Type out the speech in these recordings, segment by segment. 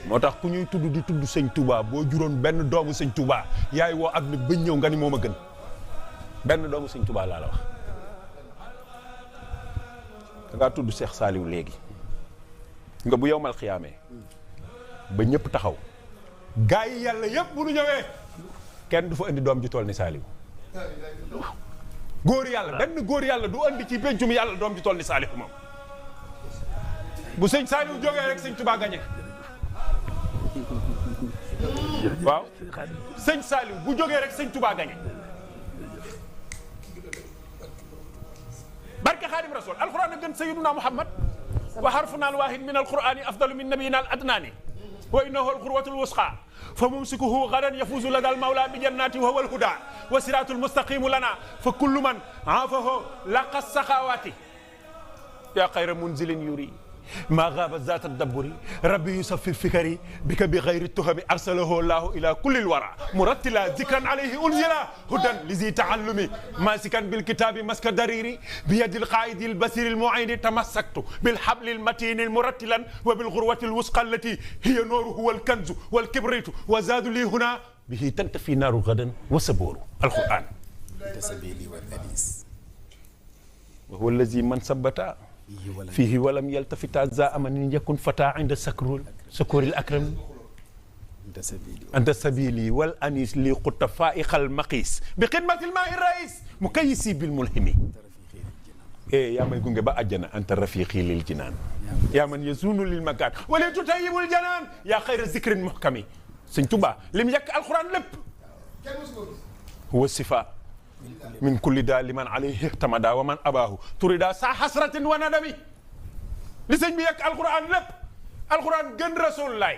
moo tax ku ñuy tudd di tudd sëñ Touba boo juróon benn doomu sëñ Touba yaay woo àdduna ba ñëw nga ni moom a gën benn doomu sëñ Touba laa la wax. da ngaa tudd Cheikh Saliou léegi nga bu yowmal xiyaamee ba ñëpp taxaw gaa yi yàlla yëpp bu nu ñëwee kenn du fa indi doom ji toll ni Saliou góor yàlla benn góor yàlla du andi ci pencum yàlla doom ji toll ni Saliou moom bu sëñ Saliou jógee rek sëñ Touba gañe waaw sëñ Saliou bu jógee rek sëñ Touba gañe barke xaadim rasul alquran a gën sayyiduna muhammad wa harfuna alwahid min alqurani afdalu min nabiyina al adnani wa innahu alqurwatu alwusqa fa mumsikuhu gadan yafuzu lada almawla bi jannati wa huwa alhuda wa siratul mustaqimu lana fa kullu man aafahu laqa saxawati ya xayra munzilin yuri ما غاب ذات الدبر ربي يصفي الفكر بك بغير التهم أرسله الله إلى كل الورى مرتلا ذكرا عليه أنزلا هدى لذي تعلم ماسكا بالكتاب مسك دريري بيد القائد البصير المعين تمسكت بالحبل المتين المرتلا وبالغروة الوثقى التي هي نوره والكنز والكبريت وزاد لي هنا به تنتفي نار غدا وسبور القرآن وهو الذي من ثبت فيه ولم يلتفت ذا أمن يكن فتى عند سكور الأكرم أنت سبيلي والأنيس لقط فائق المقيس بخدمة الماء الرئيس مكيسي بالملهم إيه يا من يكون جبا أجنا أنت رفيقي للجنان يا من يزون للمكان ولتطيب الجنان يا خير ذكر محكم سنتوبا لم يك القرآن لب هو الصفاء من كل داء لمن عليه اعتمد ومن أباه تريد سا حسرة وندم لسن بيك القرآن لب القرآن جن رسول الله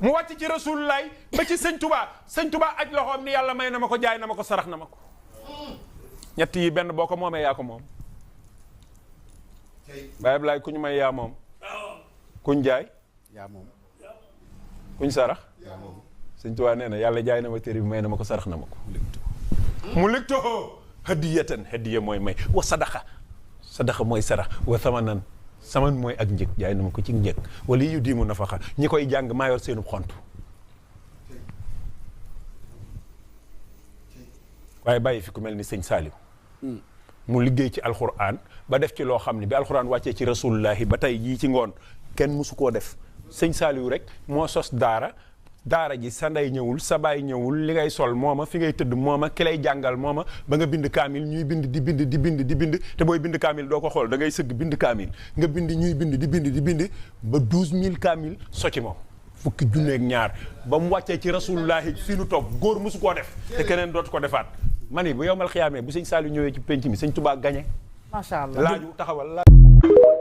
mu wàcc ci rasulullah ba ci sëñ Tuba aj loxoom ni yàlla may na ma ko jaay na ma ko sarax na ma ko ñett yi benn boo ko moomee yaa ko moom Baye Ablaye ku ñu may yaa moom kuñ jaay yaa moom kuñ sarax sëñ Tuba nee na yàlla jaay na ma téere bi may na ma ko sarax na ma ko mu ligtoo hadiyatan hadiya mooy may wa sadaxa mooy sarax wa samanan saman mooy ak njëg jaay na ma ko ci njëg wala yu diimu nafaxa ñi koy jàng maa yor seenub xont waaye bàyyi fi ku mel ni sëñ Saliou mu liggéey ci alxuraan ba def ci loo xam ne bi alxuraan wàccee ci rasulullahi ba tey jii ci ngoon kenn musu koo def sëñ Saliou rek moo sos daara ji sa ndey ñëwul sa baay ñëwul li ngay sol mooma fi ngay tëdd mooma ki lay jàngal mooma ba nga bind kaamil ñuy bind di bind te booy bind kaamil doo ko xool da ngay sëgg bind kaamil nga bind ñuy bind di bind ba 12000 kaamil soci moom fukki junneeg ñaar ba mu wàccee ci rasulullahi fii nu toog góor musu koo def te keneen dootu ko defaat ma ni bu yowmal xiyaamee bu sëñ Saliou ñëwee ci penc mi sëñ Touba gañe macha allah laaju taxawal laaj